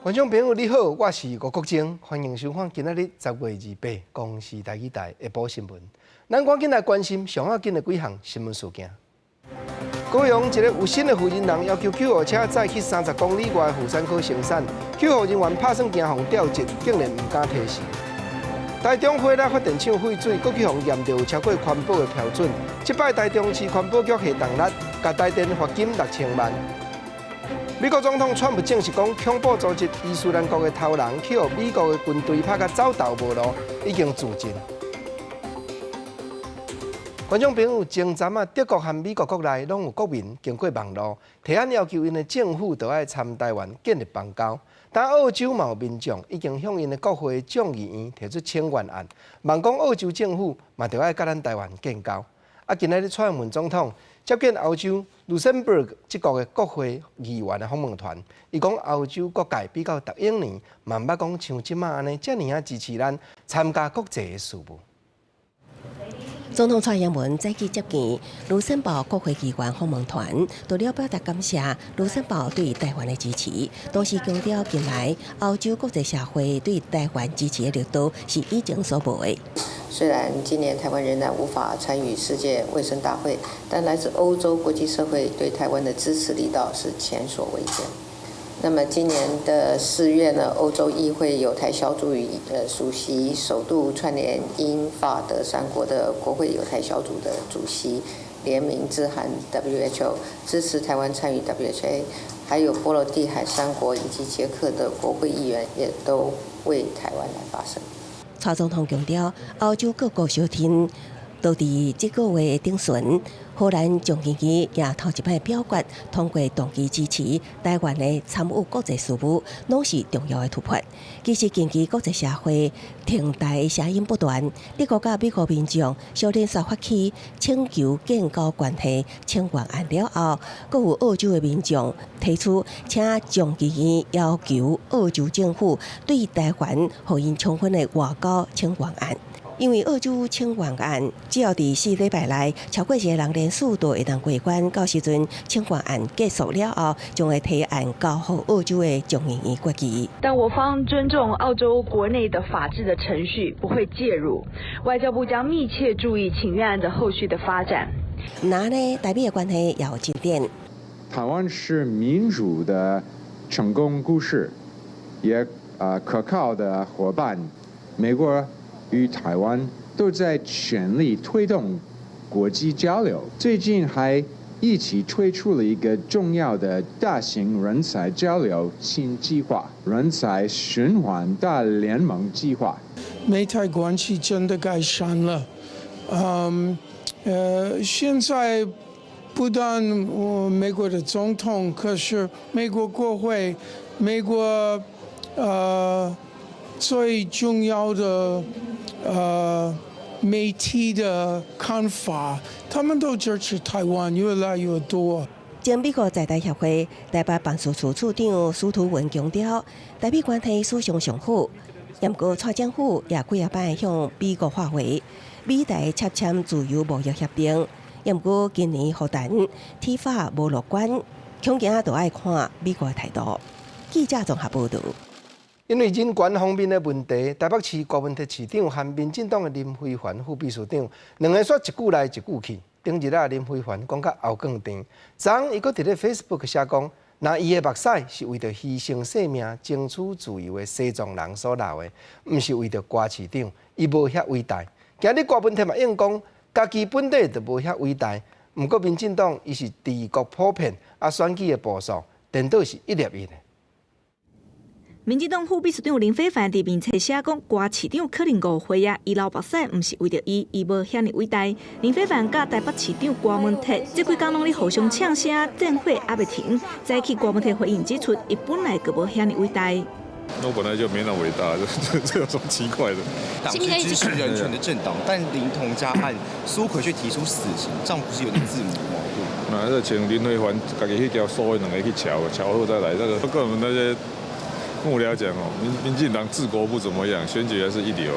觀眾朋友你好，我是吳國楨，歡迎收看今仔日10月28公視台語台下晡新聞。咱趕緊來關心上要緊的幾項新聞事件。高雄一个有身的負責人要求救護車載去30公里外的婦產科生產，救護人員拍算驚予吊窒，竟然毋敢提示。台中火力發電廠廢水，閣去予驗著有超過環保的標準。這擺台中市環保局下重力，共台電罰金6000萬。美國總統川普證實講，恐怖組織伊斯蘭國的頭人去予美國的軍隊拍甲走投無路，已經自盡。觀眾朋友，前陣啊，德國和美國國內攏有國民經過網路提案要求𪜶的政府著愛參台灣建立邦交。但澳洲嘛有民眾已經向𪜶的國會眾議院提出請願案，望講澳洲政府嘛著愛佮咱台灣建交。啊，今仔日蔡英文總統接見歐洲盧森堡這國的國會議員的訪問團，伊講歐洲各界比較逐永年嘛毋捌講像這馬按呢遮爾仔支持咱參加國際的事務。總統蔡英文早起接見盧森堡國會議員訪問團，除了表達感謝盧森堡對台灣的支持，同時強調近來歐洲國際社會對台灣支持的力度是以前所無的。雖然今年台灣仍然無法參與世界衛生大會，但來自歐洲國際社會對台灣的支持力道是前所未見。那麼今年的4月呢，歐洲議會友台小組與主席首度串聯英法德三國的國會友台小組的主席聯名致函 WHO，支持台灣參與 WHA，還有波羅的海三國以及捷克的國會議員也都為台灣來發聲。蔡總統強調，歐洲各國相挺都佇這個月頂旬，荷蘭眾議院也頭一擺表決通過動議支持台灣的參與國際事務，攏是重要的突破。其實近期國際社會挺台的聲音不斷，德國佮美國民眾相連續發起請求建交關係請願案了後，閣有澳洲的民眾提出請眾議院要求澳洲政府對台灣予𪜶充分的外交請願案。因為澳洲請願案，只要佇4禮拜內超過一個人聯署就會當過關，到時陣請願案結束了後，將會提案交予澳洲的眾議院決議。但我方尊重澳洲國內的法治的程序，不會介入。外交部將密切注意請願案的後續的發展。那呢，台美的關係也有進展。台灣是民主的成功故事，也可靠的夥伴。美國與台灣都在全力推動國際交流，最近還一起推出了一個重要的大型人才交流新計劃——人才循環大聯盟計劃。美台關係真的改善了，現在不但我美國的總統，可是美國國會、美國最重要的媒體的看法，他們都支持台灣越來越多。前美國在台協會台北辦事處處長司徒文強調，台美關係史上上好。毋過蔡政府也幾仔擺向美國發話，美台洽簽自由貿易協定。毋過今年予陳睇法無樂觀，恐驚都愛看美國的態度。記者綜合報道。因為人權方面的問題，台北市郭文鐵市長和民進黨的林飛帆副秘書長兩个煞一句來一句去。頂日啊，林飛帆講甲喉囥甜，昨昏伊閣佇咧 Facebook 寫講，若伊的目屎是為著犧牲性命爭取自由的西藏人所流的，毋是為著郭市長，伊無遐偉大。今日郭文鐵嘛應講，家己本底就無遐偉大，毋過民進黨伊是治國普遍，啊選舉的步數，顛倒是一粒一的。民進黨副秘書長林飛帆佇面冊寫講，郭市長可能誤會啊，伊流目屎毋是為著伊，伊無遐爾偉大。林飛帆佮台北市長郭文鐵，這幾工攏咧互相嗆聲，戰火猶未停。早起郭文鐵回應指出，伊本來就無遐爾偉大。我本來就沒那麼偉大，這有什麼奇怪的？黨是支持人權的政黨，但林同佳案蘇揆卻提出死刑，這樣不是有點自我矛盾？那這請林飛帆家己去叫所有兩個去喬，喬好再來。這個跟我們那些幕僚講哦，民進黨治國不怎麼樣，選舉還是一流。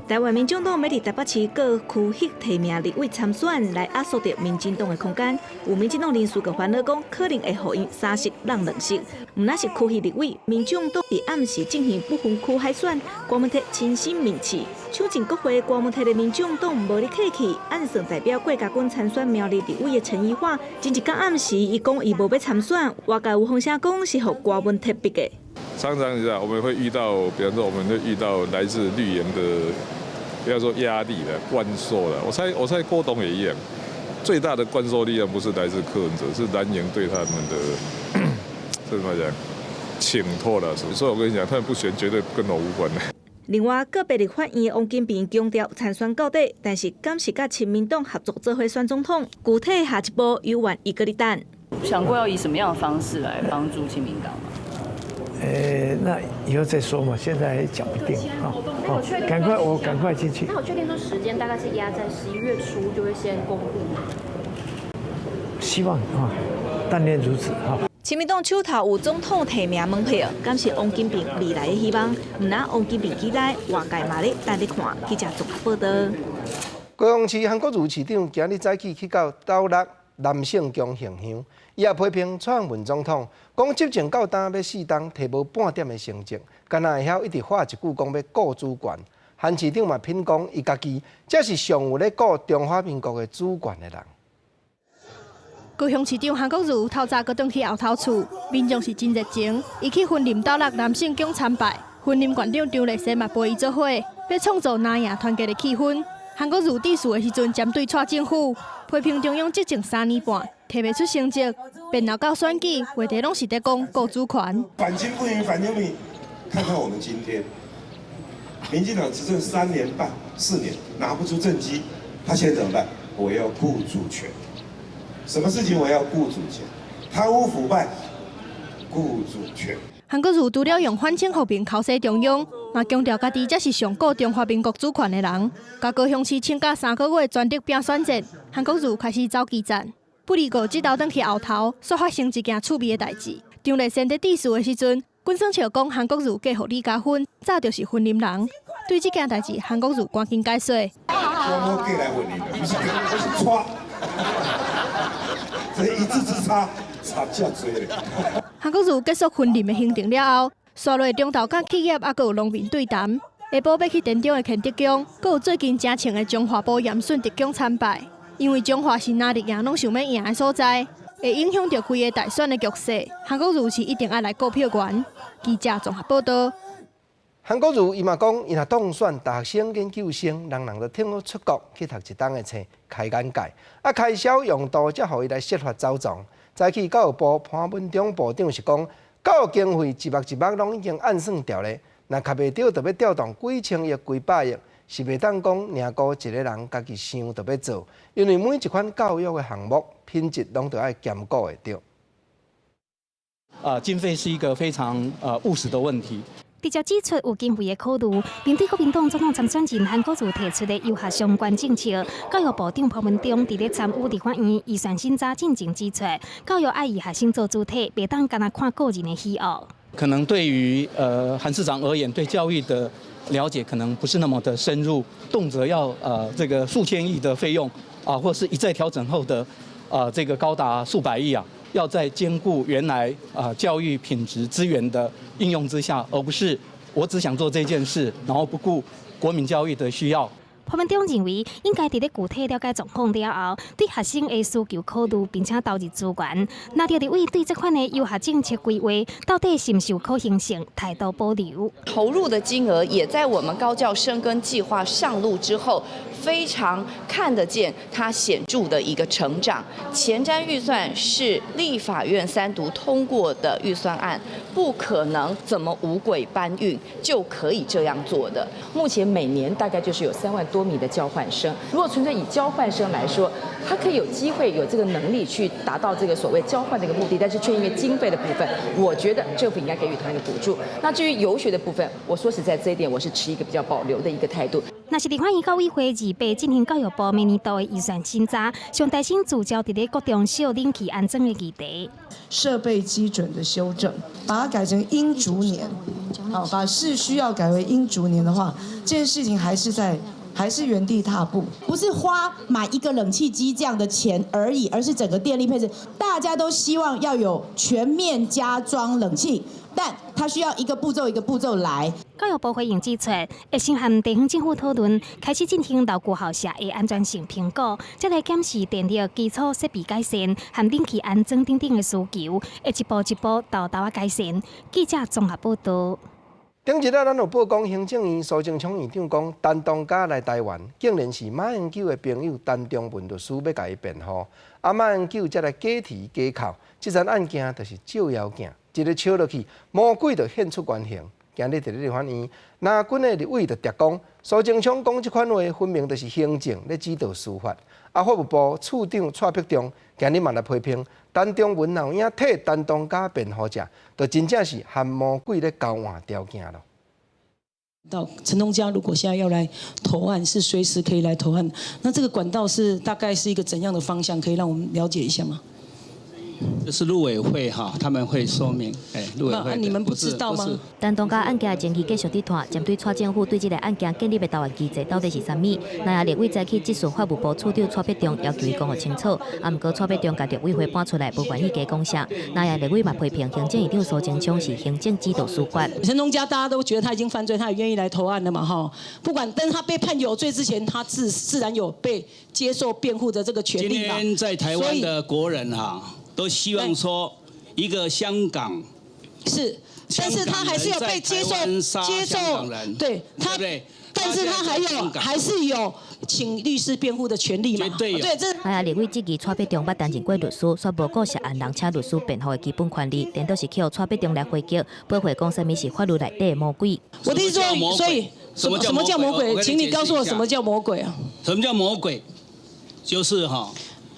台灣民眾黨欲佇台北市各區域提名立委參選，來壓縮著民進黨的空間。有民進黨人士閣煩惱講，可能會予𪜶三席挵兩席。毋但是區域立委，民眾黨佇暗時進行不分區海選，郭文鐵親身面試，搶進國會郭文鐵的民眾黨無咧客氣，暗算代表郭家軍參選苗栗立委的陳怡樺，前一工暗時伊講伊無欲參選，外界有風聲講是予郭文鐵逼的。常常你知道，我們會遇到，比方說我們會遇到來自綠營的，不要說壓力了，關說了。我猜郭董也一樣，最大的關說力量不是來自柯文哲，是藍營對他們的，這怎麼講，請託了。所以我跟你講，他們不選絕對跟我無關的。另外，告別立法院的王金平強調參選到底，但是敢是佮親民黨合作做伙選總統，具體下一步猶原伊閣咧等。想過要以什麼樣的方式來幫助親民黨嗎？那以後再說嘛，現在還講不定啊。好，趕快，我趕快進去。那我確定說時間大概是壓在11月初就會先公布嗎？希望啊，但願如此哈。親民黨手頭有總統提名門票，敢是王金平未來的希望？毋但王金平期待，外界嘛咧等咧看。記者綜合報道。高雄市韓國瑜市長今日早起去到斗六南聖宮行香，伊也批評蔡英文總統講執政到今欲四冬提無半點的成績，敢若會曉一直喊一句講欲顧主權。韓市長嘛品講，伊家己才是上有咧顧中華民國的主權的人。高雄市長韓國瑜透早閣轉去後頭厝，民眾是真熱情，伊去雲林斗六南聖宮參拜，雲林縣長張麗善嘛陪伊做伙，欲創造藍營團結的氣氛。韓國瑜致辭的時陣，針對蔡政府批評中央執政3年半，提袂出成績，變鬧到選舉，話題攏是佇講顧主權。反清復明，反清復明，看看我們今天，民進黨執政3年半、4年，拿不出政績，他現在怎麼辦？我要顧主權。什麼事情我要顧主權？貪污腐敗，顧主權。韓國瑜除了用反清復明剾洗中央，嘛強調家己才是上顧中華民國主權的人。共高雄市請假3個月全力拼選戰，韓國瑜開始走基層。不離過這晝轉去後頭，煞發生一件趣味的代誌。張麗善佇致辭的時陣，滾耍笑講韓國瑜嫁予李嘉芬，早就是雲林人。對這件代誌，韓國瑜趕緊解說。我嫁來雲林的，不是我是娶。這一字之差，差遮濟咧。韓國瑜結束雲林的行程了後，紲落中投佮企業，猶閣有農民對談。下晡欲去田中的乾德宮，閣有最近誠衝的彰化埔鹽順特宮參拜。因為彰化是藍綠營攏想欲贏的所在，會影響著規个大選的局勢。韓國瑜是一定愛來顧票源。記者綜合報道。韓國瑜伊嘛講，伊若當選，大學生、研究生，人人都聽好出國去讀一冬的冊，開眼界。啊，開銷用度才予伊來設法走狀。早起教育部潘文忠部長是講，教育經費一目一目攏已經按算著咧，若卡袂著，就欲調動幾千億、幾百億，是袂當講爾顧一个人家己想就欲做，因為每一款教育的項目品質攏著愛兼顧會著。啊，經費是一個非常務實的問題。直接指出有經費的考慮，面對國民黨總統參選人韓國瑜提出的遊學相關政策，教育部長潘文忠佇咧參與立法院預算審查進前指出，教育愛以學生做主體，袂當干焦看個人的喜好。可能對於韓市長而言，對教育的了解可能不是那麼的深入，動輒要這個數千億的費用啊，或是一再調整後的這個高達數百億啊。要在兼顧原來啊教育品質資源的應用之下，而不是我只想做這件事，然後不顧國民教育的需要。潘文忠認為，應該佇咧具體了解狀況了後，對學生的需求考慮，並且投入資源。藍綠立委對這款的遊學政策規劃，到底是毋是有可行性，態度保留。投入的金額也在我們高教深耕計劃上路之後，非常看得見它顯著的一個成長。前瞻預算是立法院三讀通過的預算案，不可能怎麼五軌搬運就可以這樣做的。目前每年大概就是有3萬多名的交換生，如果純粹以交換生來說，他可以有機會有這個能力去達到這個所謂交換的一個目的，但是卻因為經費的部分，我覺得政府應該給予他一個補助。那至於遊學的部分，我說實在這一點，我是持一個比較保留的一個態度。若是立法院到委會二八進行教育部明年度的預算審查，上大先聚焦佇咧國中小冷氣安裝的議題。設備基準的修正，把它改成應逐年，好，把是需要改為應逐年的話，這件事情還是在。還是原地踏步，不是花買一個冷氣機這樣的錢而已，而是整個電力配置，大家都希望要有全面加裝冷氣，但它需要一個步驟一個步驟來。教育部回應指出，會先和地方政府討論，開始進行老舊校舍的安全性評估，再來檢視電力基礎設備改善和冷氣安裝等等的需求，會一步一步沓沓仔改善。記者綜合報道。頂日啊，咱有報講行政院蘇貞昌院長講，陳東嘉來台灣，竟然是馬英九的朋友陳長文律師欲共伊辯護，啊馬英九才來假提假扣，這樁案件就是照妖鏡，一个笑落去，魔鬼就現出原形。今日佇立法院，藍軍的立委就諜講，蘇貞昌講這款話，分明就是行政咧指導司法。啊，法務部次長蔡碧仲今日嘛來批評，陳長文若有影替陳東嘉辯護者，就真正是和魔鬼咧交換條件咯。到陳東嘉如果現在要來投案，是隨時可以來投案。那這個管道是大概是一個怎樣的方向？可以讓我們了解一下嗎？這是陸委會哈，他們會說明。哎，陸委會。你們不知道嗎？陳東嘉案件爭議繼續佇拖，針對蔡政府對這个案件建立的台灣機制到底是啥物？藍營立委早起質詢法務部次長蔡碧仲，要求伊講予清楚。啊，毋過蔡碧仲共陸委會搬出來，無願意加講啥。藍營立委嘛批評行政院長蘇貞昌是行政指導司法。陳東嘉大家都覺得他已經犯罪，他也願意來投案了嘛？哈，不管，但是他被判有罪之前，他自然有被接受辯護的這個權利。今天在台灣的國人哈，都希望說一個香港是，但是他還是有被接受，對他，但是他還是有請律師辯護的權利嘛？對，對，這。哎呀，立委質疑蔡碧仲捌擔任過律師，煞無顧涉案人請律師辯護的基本權利，顛倒是予蔡碧仲來回擊，駁回講啥物是法律內底的魔鬼。我的意思說，所以什麼叫魔鬼？請你告訴我什麼叫魔鬼啊？什麼叫魔鬼？就是哈。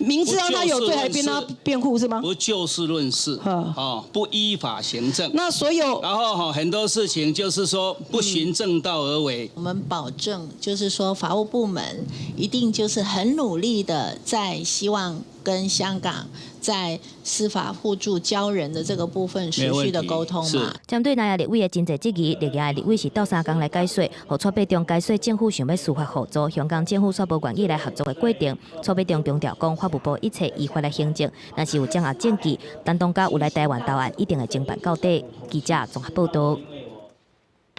明知道他有罪還幫他辯護是嗎？不就事論事，哦，不依法行政。那所有，然後哈很多事情就是說不循正道而為。我們保證就是說法務部門一定就是很努力的在希望跟香港在司法互助交人的這個部分持續的溝通嘛。針對藍營立委的真濟質疑，綠營的立委是鬥相共來解說，予蔡碧仲解說政府想欲司法互助，香港政府煞無願意來合作的過程。蔡碧仲強調講，法務部一切依法來行政，若是有掌握證據，陳東嘉有來台灣投案，一定會偵辦到底。記者綜合報道。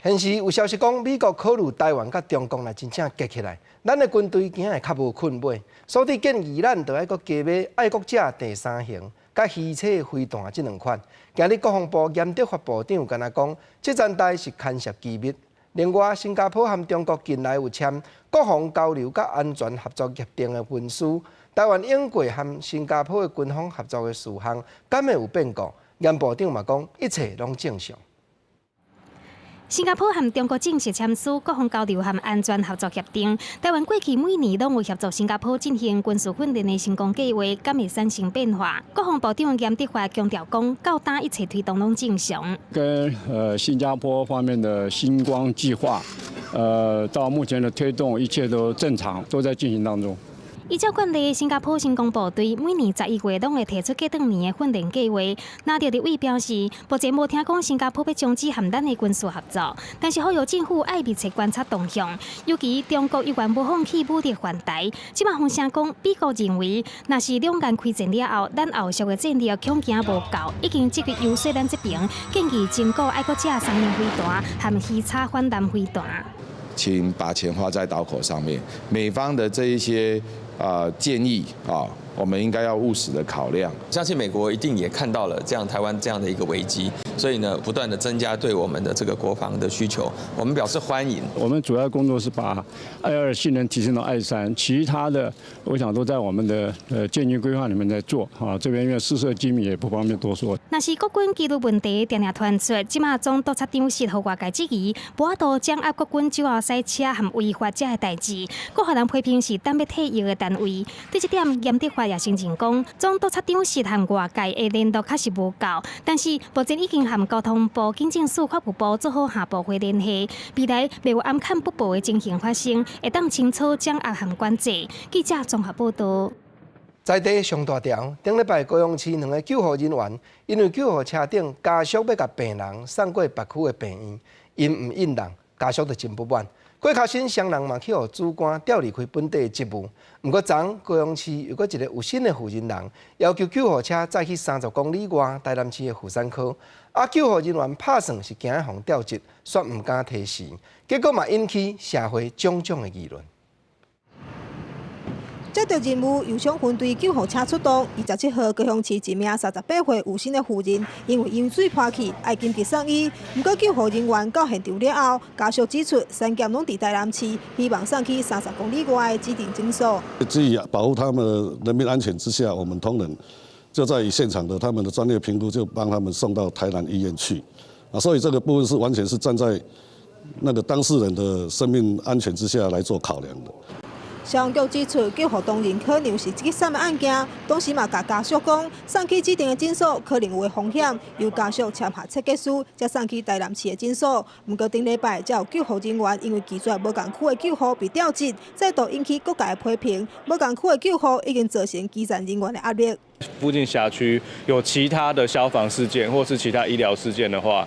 現時有消息講，美國考慮台灣佮中國若真正結起來，咱的軍隊驚會較無困尾，所以建議咱著愛閣加買愛國者第三型、佮魚叉飛彈這兩款。今日國防部嚴德發部長敢若講，這層代是牽涉機密。另外，新加坡和中國近來有簽國防交流佮安全合作協定的文書，台灣應過和新加坡的軍方合作的事項，敢會有變故？嚴部長嘛講，一切攏正常。新加坡和中國正式簽署國防交流和安全合作協定。台灣過去每年攏有協助新加坡進行軍事訓練的成功計劃，敢會產生變化？國防部長嚴德發強調講，到今一切推動攏正常。跟新加坡方面的星光計劃，到目前的推動一切都正常，都在進行當中。依照慣例，新加坡星光部隊每年11月攏會提出過轉年的訓練計劃。藍營立委表示，目前無聽講新加坡欲終止和咱的軍事合作，但是呼籲政府愛密切觀察動向。尤其中國猶原無放棄武力犯台，這馬風聲講，美國認為，若是兩岸開戰了後，咱後續的戰力恐驚無夠，已經積極遊說咱這邊，建議政府愛閣借三型飛彈和魚叉反艦飛彈。請把錢花在刀口上面，美方的這一些建議啊，我們應該要務實的考量。相信美國一定也看到了這樣台灣這樣的一個危機，所以呢，不斷的增加對我們的這個國防的需求，我們表示歡迎。我們主要工作是把愛2性能提升到愛3，其他的我想都在我們的建軍規劃裡面在做啊。這邊因為事涉機密，也不方便多說。若是國軍機密問題定定傳出，這馬總督察長室予外界質疑，無法度掌握國軍酒後駛車和違法這个代誌，閣予人批評是等欲退役的單位。對這點，嚴德發也承認講，總督察長室和外界的聯絡確實無夠，但是目前已經。經和交通部、警政署、法務部做好下部會聯繫，未來袂有暗崁不報的情形發生，會當清楚掌握和管制。記者綜合報道。在地上大條，頂禮拜高雄市兩個救護人員因為救護車頂家屬欲共病人送過別區的病院，𪜶毋應人，家屬就真不滿。過較新雙人嘛去予主管調離開本地的職務。毋過，昨高雄市又閣一個有新的負責人，要求救護車載去30公里外台南市的婦產科。啊，救護人員拍算是驚予調職，煞毋敢推辭，結果嘛引起社會種種的議論。接到任務，油箱分隊救護車出動。27號，高雄市一名38歲有身的婦人，因為羊水破去，愛緊急送醫。毋過救護人員到現場了後，家屬指出，產檢攏佇台南市，希望送去30公里外的指定診所。基於保護他們的人民安全之下，我們同仁就在現場的他們的專業評估，就幫他們送到台南醫院去。啊，所以這個部分是完全是站在那個當事人的生命安全之下來做考量的。消防局指出，救護當然可能是這個的案件，當時嘛共家屬講，送去指定的診所可能有風險，由家屬簽下切結書，才送去台南市的診所。毋過頂禮拜，才有救護人員因為拒絕無仝區的救護被調職，再度引起各界的批評。無仝區的救護已經造成基層人員的壓力。附近轄區有其他的消防事件或是其他醫療事件的話，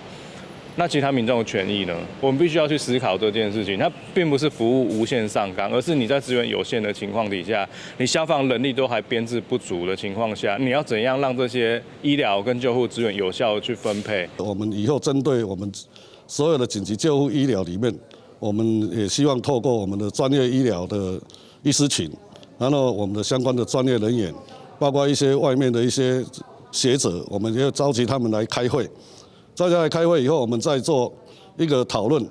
那其他民眾的權益呢？我們必須要去思考這件事情。它並不是服務無限上綱，而是你在資源有限的情況底下，你消防人力都還編制不足的情況下，你要怎樣讓這些醫療跟救護資源有效去分配？我們以後針對我們所有的緊急救護醫療裡面，我們也希望透過我們的專業醫療的醫師群，然後我們的相關的專業人員，包括一些外面的一些學者，我們也要召集他們來開會。大家來開會以後，我們再做一個討論。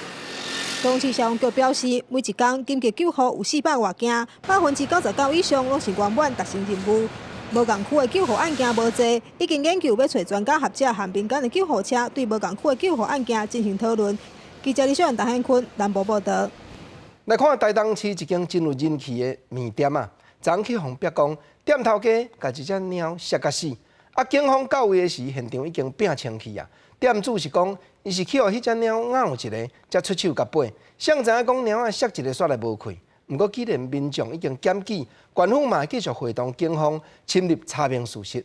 高雄市消防局表示，每一工緊急救護有400外件，99%以上攏是圓滿達成任務。無仝區的救護案件無濟，已經研究欲揣專家學者和民間的救護車對無仝區的救護案件進行討論。記者李小雲、陳顯坤南部報道。來看台東市一間真有人氣的麵店啊，昨去予逼供，店頭家共一隻貓殺共死，啊，警方到位的時，現場已經拚清去啊。店主是講，伊是去予彼隻貓咬一下，才出手共掰。誰知影講貓仔捒一下煞來無氣。毋過，既然民眾已經檢舉，縣府嘛會繼續會同警方深入查明事實。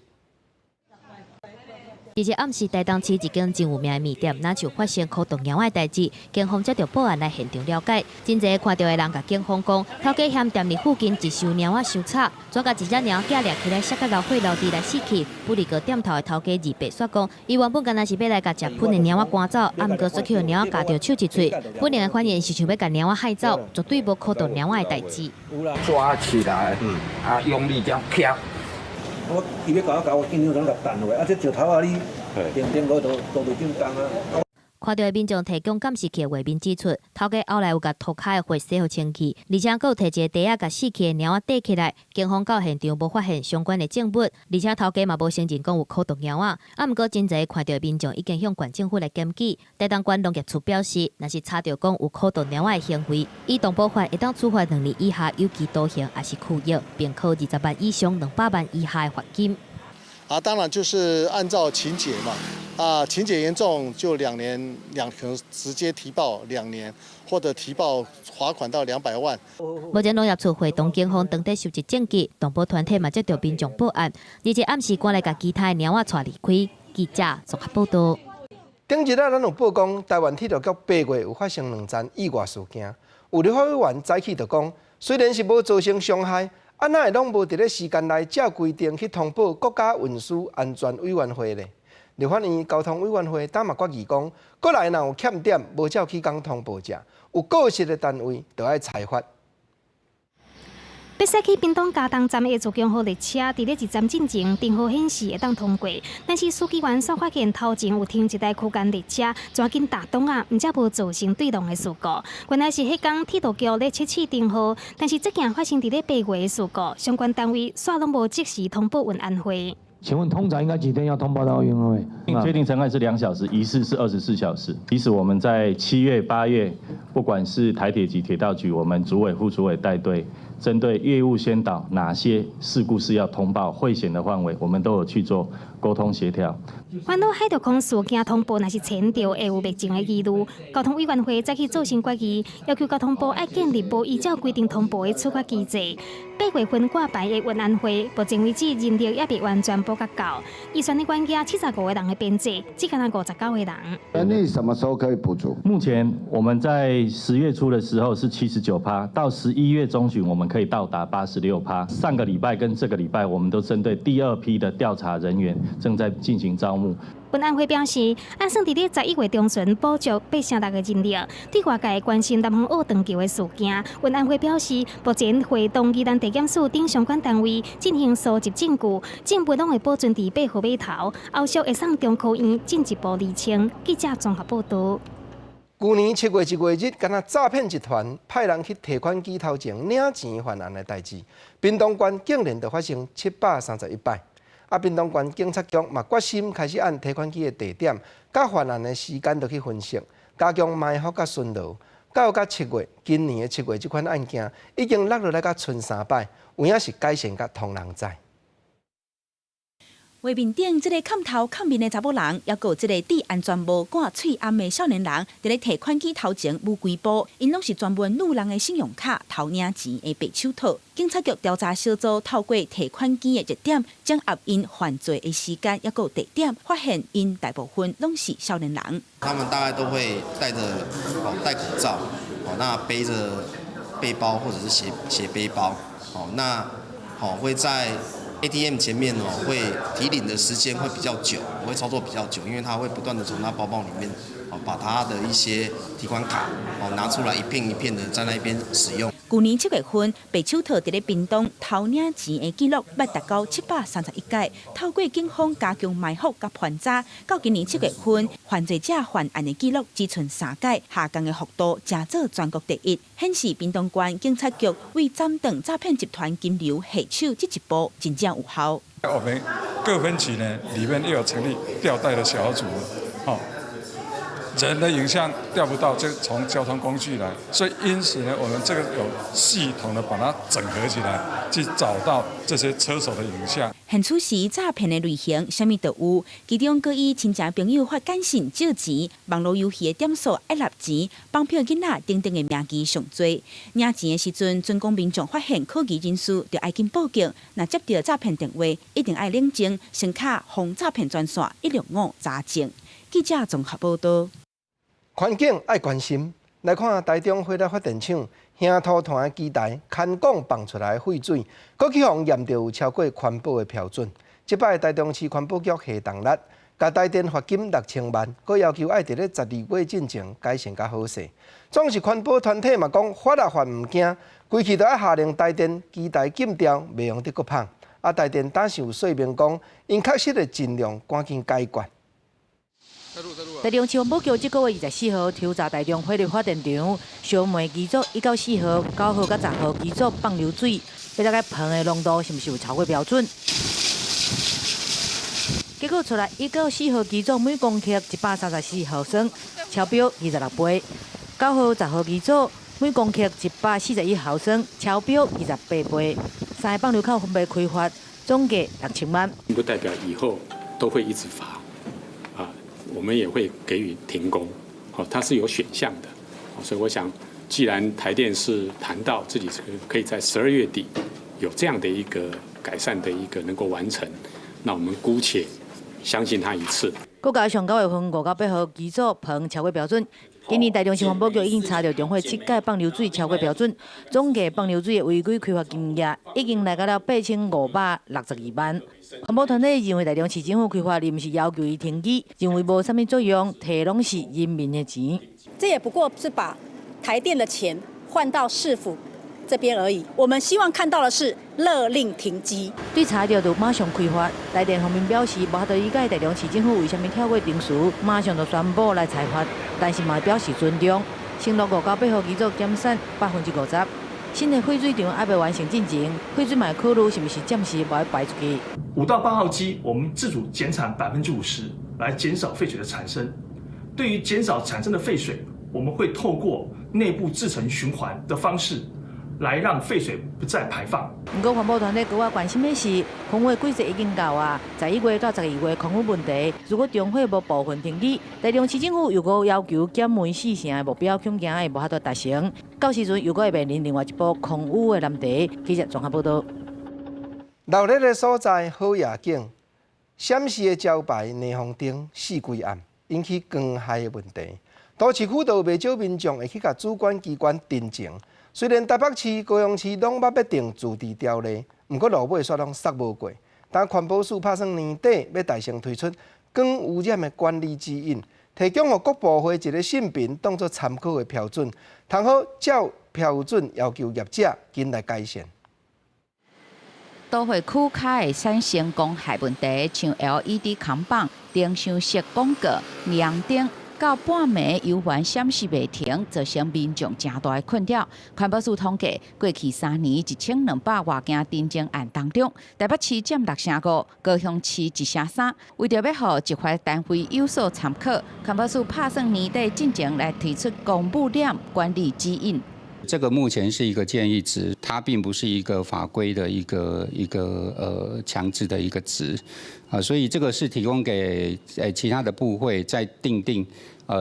佇這暗時，台東市一間真有名的麵店，若像發生苦毒貓的代誌，警方接著報案來現場了解。真濟看著的人共警方講，頭家嫌店裡附近一箱貓仔傷吵，怎共一隻貓仔掠起來，摔甲流血流地來死去。不過店頭的頭家二伯煞講，伊原本敢若是欲來共食糞的貓仔趕走，啊，毋過煞去予貓仔咬著手一喙，本能的反應是想欲共貓仔害走，絕對無苦毒貓仔的代誌。抓起來，啊，用力這樣掐。我伊欲共我咬，我緊張想共彈落，啊，這石頭仔你定定無都都袂頂動啊。看著的民眾提供監視器畫面指出，頭家後來有共塗跤的血洗予清氣，而且閣有提一个袋仔共死去的貓仔綴起來。警方到現場無發現相關的證物，而且頭家嘛無承認講有苦毒貓仔。啊，毋過真濟看著的民眾已經向縣政府來檢舉。台東縣農業處表示，若是查著講有苦毒貓仔的行為，依動保法會當處罰2年以下有期徒刑，抑是拘役，並科20萬以上200萬以下的罰金。啊，當然就是按照情節嘛，啊，情節嚴重就2年可能直接提報兩年，或者提報罰款到200萬。目前農業處會同警方當地收集證據，動保團體嘛接著民眾報案，而且暗時趕來共其他的貓仔帶離開。記者綜合報道。頂日啊，咱有報講，台灣鐵路局8月有發生兩樁意外事件，有立法委員早起就講，雖然是無造成傷害。啊，哪會攏無佇咧時間內照規定去通報國家運輸安全委員會咧？立法院交通委員會今嘛決議講，閣來若有欠點無照期工通報者，有過失的單位就愛裁罰。欲駛去屏東佳冬站的自強號列車，佇咧入站進前，燈號顯示會當通過，但是書記員煞發現頭前有停一台區間列車，趕緊踏擋仔，毋才無造成對撞的事故。原來是彼工鐵路局咧測試燈號，但是這件發生佇咧8月的事故，相關單位煞攏無即時通報運安會。請問通常應該幾天要通報到運安會？確定成案是2小時，疑似是24小時。其實我們在7月、8月，不管是台鐵及鐵道局，我們主委、副主委帶隊，針對業務先導哪些事故是要通報會險的範圍，我們都有去做溝通協調。煩惱海陸空事件通報，若是前兆會有滅證的疑慮，交通委員會再去做新決議，要求交通部愛建立無依照規定通報的處罰機制。8月份掛牌的運安會，目前為止人力猶未完全補較夠，預算的關係75個人的編制，只干焦59個人。人力什麼時候可以補足？目前我們在10月初的時候是79趴，到11月中旬我們可以到達86趴。上個禮拜跟這個禮拜，我們都針對第二批的調查人員正在進行招募。運安會表示，按算佇咧11月中旬補足8成6個人力。對外界關心南方澳斷橋的事件，運安會表示，目前會同宜蘭地檢署等相關單位進行蒐集證據，證物攏會保存佇8號碼頭，後續會送中科院進一步釐清。記者綜合報道。舊年7月1月日，敢若詐騙集團派人去提款機頭前領錢犯案的代誌，屏東縣竟然就發生731擺。啊，屏東縣警察局嘛決心開始按提款機的地點、佮犯案的時間，都去分析，加強埋伏佮巡邏。到甲七月，今年的七月，這款案件已經落落來到賰3擺，有影是改善佮通人知。畫面頂這个崁頭崁面的查某人，猶閣有這个戴安全帽、掛喙罨的少年人，佇咧提款機頭前舞龜步，𪜶攏是專門擄人的信用卡偷領錢的白手套。警察局調查小組透過提款機的熱點，掌握𪜶犯罪的時間，猶閣有地點，發現𪜶大部分攏是少年人。他們大概都會戴著哦戴口罩，哦那背著背包或者是斜背包，哦那哦會在 ATM 前面哦，會提領的時間會比較久，會操作比較久，因為他會不斷的從他包包裡面哦，把他的一些提款卡哦拿出來一片一片的在那邊使用。舊年7月份，白手套佇咧屏東偷領錢的記錄，捌達到731擺。透過警方加強埋伏佮盤查，到今年7月份，犯罪者犯案的記錄只賰3擺，下降的幅度成做全國第一，顯示屏東縣警察局為斬斷詐騙集團金流下手這一步真正有效。我們各分局呢，裡面又有成立調帶的小組，吼。人的影像調不到，就從交通工具來，所以因此呢，我們這個有系統的把它整合起來，去找到這些車手的影像。現此時詐騙的類型，啥物都有，其中閣以親戚朋友發簡訊借錢、網路遊戲的點數愛納錢、綁票囡仔等等的名義上濟。領錢的時陣，準講民眾發現可疑人士，就愛緊報警。若接著詐騙電話，一定愛冷靜，先敲防詐騙專線165查證。記者綜合報道。環境愛關心，來看台中火力發電廠興塗炭的機台，牽管放出來的廢水，閣去予驗著有超過環保的標準。這擺台中市環保局下重力，共台電罰金6000萬，閣要求愛佇咧12月進前改善較好勢。總是環保團體嘛講，罰啊罰毋驚，規氣都愛下令台電機台禁掉，袂用得閣放。啊，台電當時有說明講，𪜶確實會盡量趕緊解決。台中市環保局這個月24號抽查台中火力發電廠燒煤機組1到4號、9號佮10號機組放流水，欲了解硼的濃度是毋是有超過標準？結果出來，1到4號機組每公克134毫升，超標26倍；9號、10號機組每公克141毫升，超標28倍。三个放流口分別開罰，總計6000萬。不代表以後都會一直罰。我們也會給予停工，好，它是有選項的，所以我想，既然台電是談到自己這個可以在12月底有這樣的一個改善的一個能夠完成，那我們姑且相信他一次。閣加上9月份5到8號機組硼超過標準，今年台中市環保局已經查著中火七擺放流水超過標準，總計放流水的違規開罰金額已經來到了8562萬。環保團體認為台中市政府開罰，毋是要求伊停機，認為無啥物作用，提攏是人民的錢。這也不過是把台電的錢換到市府這邊而已。我們希望看到的是勒令停機。對查著就馬上開罰。台電方面表示，無法度理解台中市政府為啥物跳過程序，馬上就宣布來裁罰，但是嘛表示尊重。承諾5到8號機組減產50%。新的廢水場還未完成進前，廢水嘛考慮是毋是暫時無愛排出去。 5到8號機，我們自主減產50%，來減少廢水的產生。對於減少產生的廢水，我們會透過內部製程循環的方式，來讓廢水不再排放。毋過環保團體閣較關心的是，空污的季節已經到啊，11月到12月空污問題，如果中火無部分停止，台中市政府又閣要求減煤四成的目標，恐驚會無法度達成。到時陣又閣會面臨另外一波空污的難題。記者綜合報導。鬧熱的所在好夜景，閃爍的招牌霓虹燈四規暗，引起光害的問題。都市區都有袂少民眾會去共主管機關陳情。雖然台北市、高雄市攏捌欲定自治條例，毋過落尾煞攏煞無過。但環保署拍算年底欲大成推出光污染的管理指引，提供予各部會一个信憑當做參考的標準，通好照標準要求業者緊來改善。都會區較會產生光害問題，像 LED 扛棒、燈箱式廣告、霓虹燈，到半暝遊玩閃爍袂停，造成民眾誠大的困擾。環保署統計，過去3年1200外件陳情案當中，台北市佔6成5，高雄市1成3。為著欲予執法單位有所參考，環保署拍算年底進前來推出光污染管理指引。這個目前是一個建議值，它並不是一個法規的一個強制的一個值，啊，所以這個是提供給其他的部會在訂定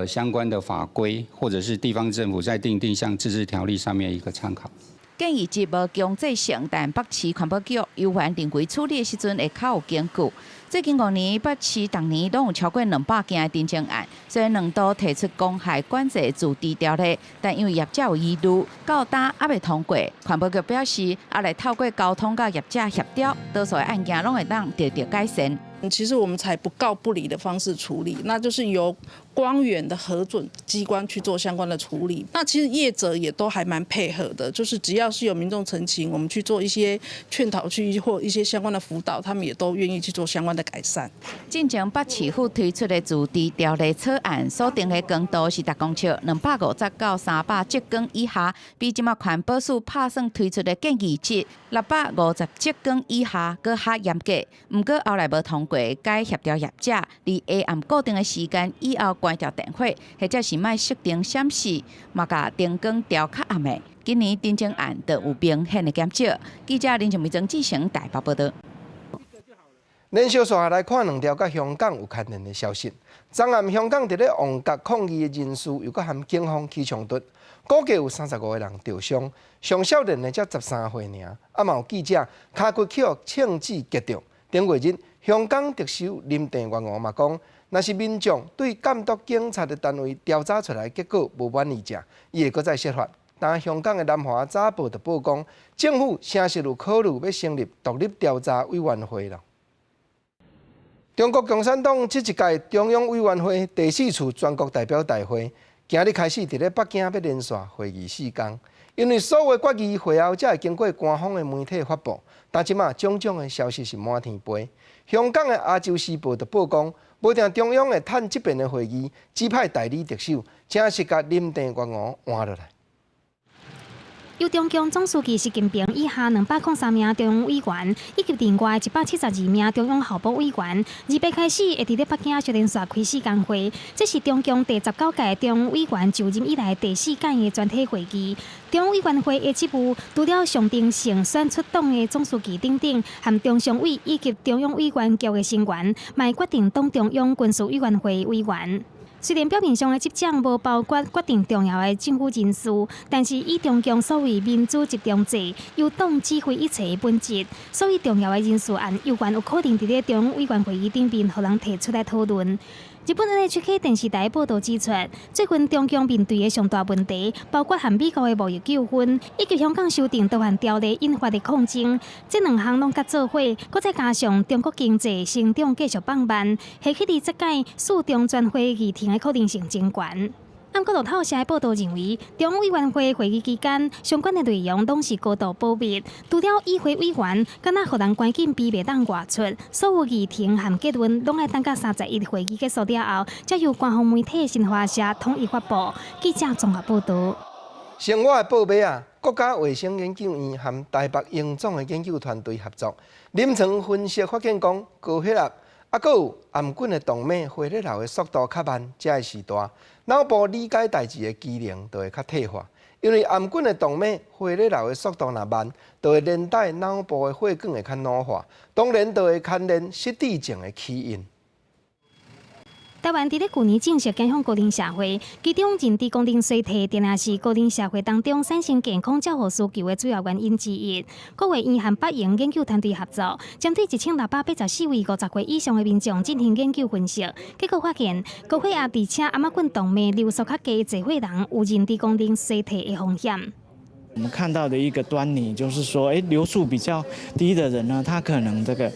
相關的法規，或者是地方政府在訂定像自治條例上面一個參考。建議值無強制性，但北市環保局有權認為處理的時陣會較有根據。最近5年，北市逐年攏有超過200件的陳情案，雖然兩度提出光害管制自治條例，但因為業者有疑慮，到今猶未通過。環保局表示，猶來透過溝通佮業者協調，多數的案件攏會當得著改善。其實我們採不告不理的方式處理，那就是由光源的核准機關去做相關的處理。那其實業者也都還蠻配合的，就是只要是有民眾陳情，我們去做一些勸導去或一些相關的輔導，他們也都願意去做相關的改善。進前北市府推出的自治條例草案，所定的光度是逐公尺250到300折光以下，比這馬環保署拍算推出的建議值650折光以下閣較嚴格。毋過後來無通過，改協調業者，佇下暗固定的時間以後關掉電火，或者是莫設燈閃爍，嘛共燈光調較暗的。今年陳情案就有明顯的減少。記者林靜梅、曾志成台北報導。連續紲來看兩條佮香港有牽連的消息。昨暗香港佇咧旺角抗議的人士又閣和警方起衝突，估計有35個人著傷，上少年的才13歲爾。啊嘛有記者跤骨去予槍子擊著。頂月日，香港特首林鄭月娥嘛講，若是民眾對監督警察的單位調查出來結果無滿意者，伊會閣再設法。但香港的南華早報就報講，政府誠實有考慮欲成立獨立調查委員會囉。中國共產黨這一屆中央委員會第四次全國代表大會，今日開始佇咧北京欲連續會議4工，因為所有決議會後才會經過官方的媒體發布，但這馬種種的消息是滿天飛。香港的亞洲時報就報講，無定中央會趁這遍的會議，指派代理特首，正式共林鄭月娥換落來。由中共總書記習近平以下203名中央委員，以及另外172名中央候補委員，28開始會佇咧北京小連續開4工會。這是中共第19屆中央委員就任以來第四屆的全體會議。中央委員會的職務，除了象徵性選出黨的總書記等等，和中常委以及中央委員局的成員，嘛會決定黨中央軍事委員會委員。雖然表面上的執掌無包括決定重要的政府人事，但是以中共所謂民主集中制，由黨指揮一切的本質，所以重要的人事案猶原有可能佇咧中央委員會議頂面予人提出來討論。日本 NHK 電視台報導指出，最近中共面對的上大問題，包括和美國的貿易糾紛，以及香港修訂逃犯條例引發的抗爭，這兩項攏佮做伙，閣再加上中國經濟成長繼續放慢，下去二十屆四中全會議程的可能性真懸。毋過路透社的報導認為，中央委員會會議期間，相關的內容攏是高度保密，除了與會委員，敢若予人關緊閉袂當外出，所有議程和結論攏愛等到31會議結束了後，才由官方媒體新華社統一發布。記者綜合報導。生活的報尾啊，國家衛生研究院和台北榮總的研究團隊合作，臨床分析發現講，高血壓啊，閣有頷頸的動脈血流的速度較慢，這个時代，腦部理解代誌的機能就會較退化，因為頷頸的動脈血咧流的速度若慢，就會連帶腦部的血管會較老化，當然就會牽連失智症的起因。台灣佇咧舊年正式走向高齡社會，其中認知功能衰退，定定是高齡社會當中產生健康照護需求的主要原因之一。國衛院和北榮研究團隊合作，針對1684位50歲以上的民眾進行研究分析，結果發現高血壓而且頷頸動脈流速較低的濟歲人有認知功能衰退的風險。我們看到的一個端倪就是說，流速比較低的人呢，他可能這個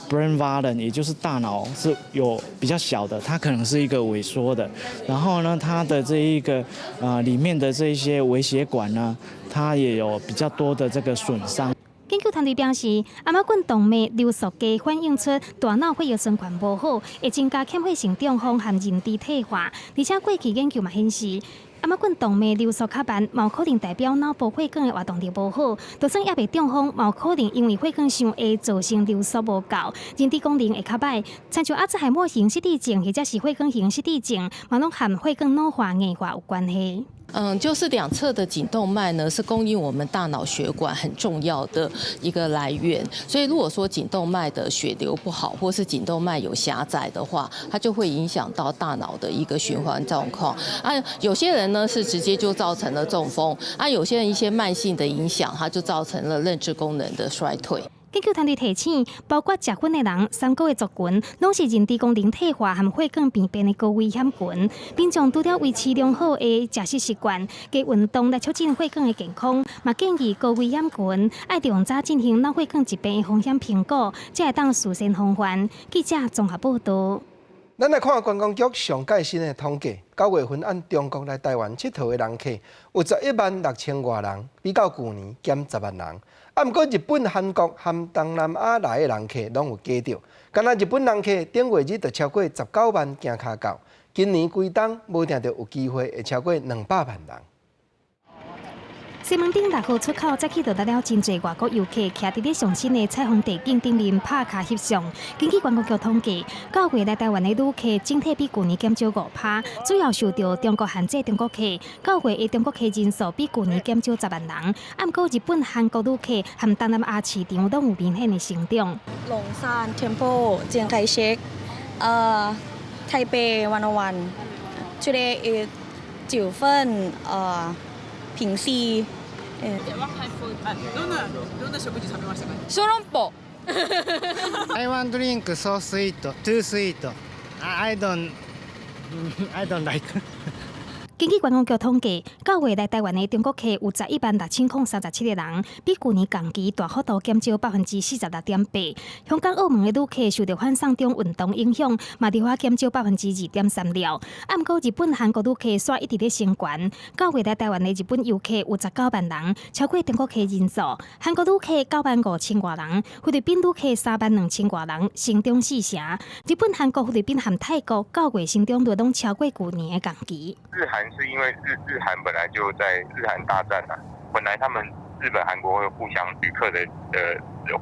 brain volume，也就是大腦是有比較小的，它可能是一個萎縮的。然後呢，它的這一個裡面的這一些微血管呢，它也有比較多的這個損傷。研究團隊表示，頷頸動脈流速低，反映出大腦血液循環無好，會增加欠血性中風和認知退化。而且過去研究嘛顯示，頷頸動脈流速較慢，嘛有可能代表腦部血管的活動力無好。就算猶未中風，嘛有可能因為血管傷狹造成流速無夠，認知功能會較䆀。親像阿茲海默型失智症或者是血管型失智症，嘛攏和血管老化硬化有關係。就是兩側的頸動脈呢，是供應我們大腦血管很重要的一個來源。所以如果說頸動脈的血流不好，或是頸動脈有狹窄的話，它就會影響到大腦的一個循環狀況。啊，有些人呢是直接就造成了中風，啊，有些人一些慢性的影響，它就造成了認知功能的衰退。研究團隊提醒，包括食薰的人、三高的族群，攏是認知功能退化和血管病變的高危險群。民眾除了維持良好的食食習慣、加運動來促進血管的健康，嘛建議高危險群愛盡早進行腦血管疾病的風險評估，才會當事先防範。記者綜合報道。咱來看觀光局上蓋新的統計，9月份按中國來台灣𨑨迌的人客有11萬6千外人，比較舊年減10萬人。啊，毋過日本、韓國和東南亞來的人客攏有加著，敢若日本人客頂月日就超過19萬行跤到，今年規冬無定著有機會會超過200萬人。西門町6號出口早起就來了真濟外國遊客，徛佇咧上新的彩虹地景頂面拍卡翕相。根據觀光局統計，9月來台灣的旅客整體比舊年減少5%，主要受著中國限制中國客。9月的中國客人數比舊年減少10萬人，啊，毋過日本、韓國旅客和東南亞市場攏有明顯的成長。龍山 Temple เจียงไคเชก台北 101 today is 九份平溪。どんなどんな食事食べましたか？小籠包。 I want drink so sweet, too sweet. I don't like. 根據觀光局統計，9月來台灣的中國客有116,037個人，比舊年同期大幅度減少46.8%。香港、澳門的旅客受著反送中運動影響，嘛佇遐減少2.36%。啊，毋過日本、韓國旅客煞一直咧升懸。9月來台灣的日本遊客有19萬人，超過中國客人數。韓國旅客9萬5千外人，菲律賓旅客3萬2千外人，成長四成。日本、韓國、菲律賓和泰國9月成長率攏超過舊年的同期。日韓是因為日韓本來就在日韓大戰啊，本來他們日本、韓國會互相旅客的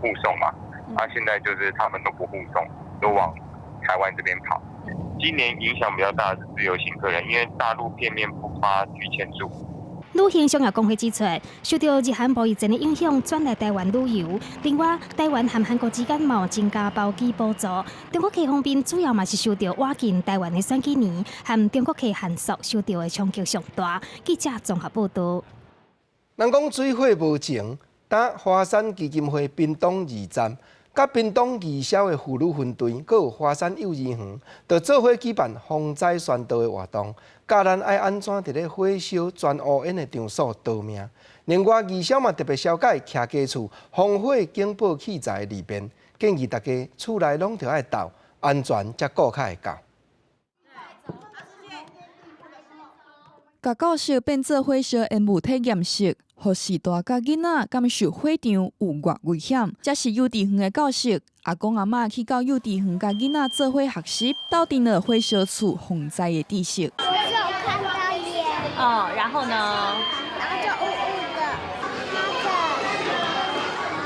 護送嘛，啊，現在就是他們都不護送，都往台灣這邊跑。今年影響比較大的是自由行客人，因為大陸片面不發拒簽注。旅行商業公會指出，受著日韓貿易戰的影響，轉來台灣旅遊。另外，台灣和韓國之間嘛有增加包機補助。中國客方面主要嘛是受著倚近台灣的選舉年和中國客限塑受著的衝擊上大。記者綜合報道。人講水火無情，當華山基金會屏東二站、佮屏東義消的婦女分隊，閣有華山幼兒園，就做伙舉辦防災宣導的活動，教咱愛按怎佇咧火燒全烏煙的場所逃命。另外，義消嘛特別紹介徛家厝防火警報器材的利便，建議大家厝內攏著愛鬥，安全才顧較會到。共教室變做火燒煙霧體驗室，予序大佮囡仔感受火場有偌危險。這是幼稚園的教室，阿公阿嬤去到幼稚園共囡仔做伙學習，鬥陣了火燒厝防災的知識。我有看到煙。哦，然後呢？然後就霧霧的，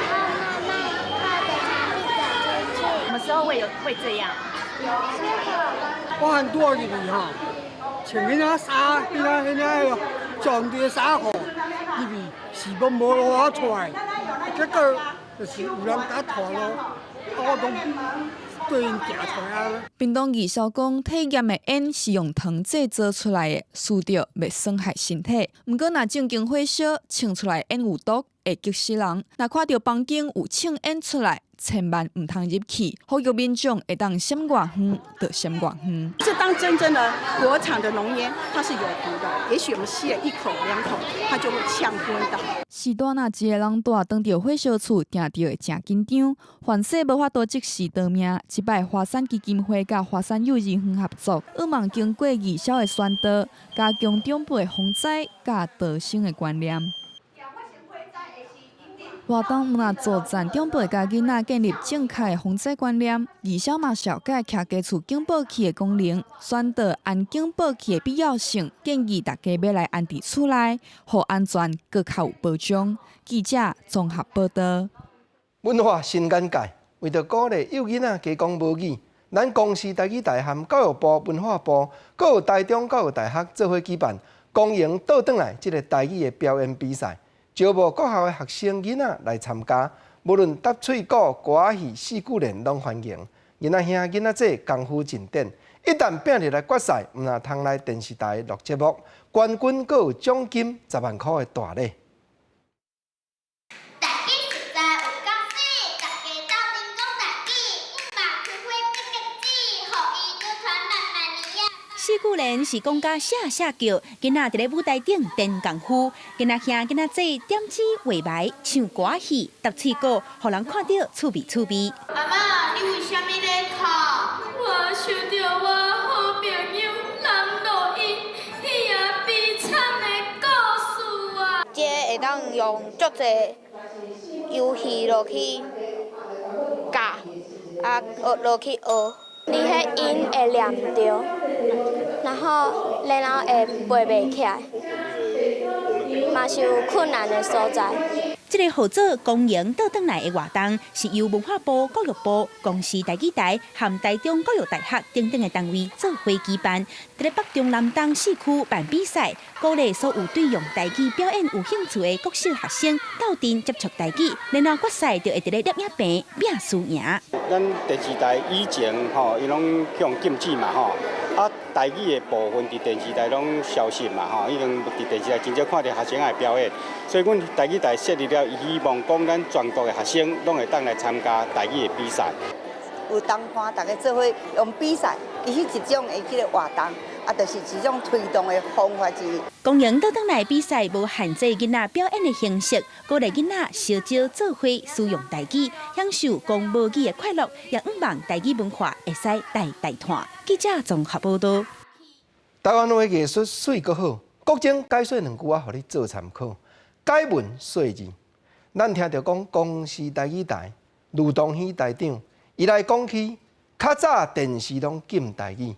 然後慢慢靠着牆壁走出去。什麼時候會有會這樣？我很多入去吼，穿彼仔衫，彼仔彼仔個撞著衫褲入去，是欲無路好出來，結果就是有人共拖落，啊我攏對𪜶行出來啊。屏東義消講，體驗的煙是用糖製造出來的，吸著袂損害身體。毋過，若正經火燒，衝出來煙有毒，會激死人。若看著房間有衝煙出來，千萬毋通入去。呼籲民眾會當閃偌遠就閃偌遠。這當真正的國產的濃煙，它是有毒的。也許我們吸了一口兩口，它就會嗆昏倒。時段若一個人蹛當著火燒厝，定著會誠緊張。凡勢無法度即時逃命，這擺華山基金會佮華山幼兒園合作，向望經過義消的宣導，加強長輩防災佮逃生的觀念。活動毋但助贊長輩佮囡仔建立正確的防災觀念，義消嘛紹介徛家厝警報器的功能，宣導安警報器的必要性，建議大家欲來安佇厝內，予安全閣較有保障。記者綜合報導。文化新眼界，為著鼓勵幼囡仔加講母語，咱公視台語台和教育部文化部，閣有台中教育大學做伙舉辦，光榮倒轉來這个台語的表演比賽。招募各校的學生囡仔來參加，無論答喙鼓、歌仔戲、四句連攏歡迎。囡仔兄、囡仔姊功夫進展，一旦拼入來決賽，毋但通來電視台錄節目，冠軍閣有獎金10萬箍的大禮。台語實在有夠媠，大家鬥陣講台語，毋嘛開花結結子，予伊流傳萬萬年啊！四句連是講甲聲聲叫，囡仔佇咧舞台頂練功夫，囡仔兄、囡仔姊點睛畫眉、唱歌仔戲、答喙鼓，予人看著趣味趣味。阿嬤，你為啥物咧哭？我想著我好朋友南錄音彼个悲慘的故事啊！這會當用足濟遊戲落去教，啊學落去學。你彼音會念著，然後會背袂起來，嘛是有困難的所在。這个號做光榮倒轉來的活動，是由文化部、教育部、公視台語台和台中教育大學等等的單位做伙舉辦，佇咧北中南東四區辦比賽，鼓勵所有對用台語表演有興趣的國小學生鬥陣接觸台語，然後決賽就會佇咧攝影棚拼輸贏。咱電視台以前吼，伊攏予禁止嘛吼。啊，台語的部分佇電視台攏消失嘛吼，已經佇電視台真少看著學生來表演，所以阮台語台設立了，希望講咱全國的學生攏會當來參加台語的比賽。有同伴大家做伙用比賽，其實一種的這个活動，啊，就是一種推動的方法之一。光榮倒轉來比賽無限制囡仔表演的形式，鼓勵囡仔相招做伙使用台語，享受講母語的快樂，也向望台語文化會使代代傳。記者綜合報導。台灣話藝術媠閣好，國政解說兩句仔，予你做參考。解文說字，咱聽著講公視台語台呂東喜台長，伊來講起，較早電視攏禁台語，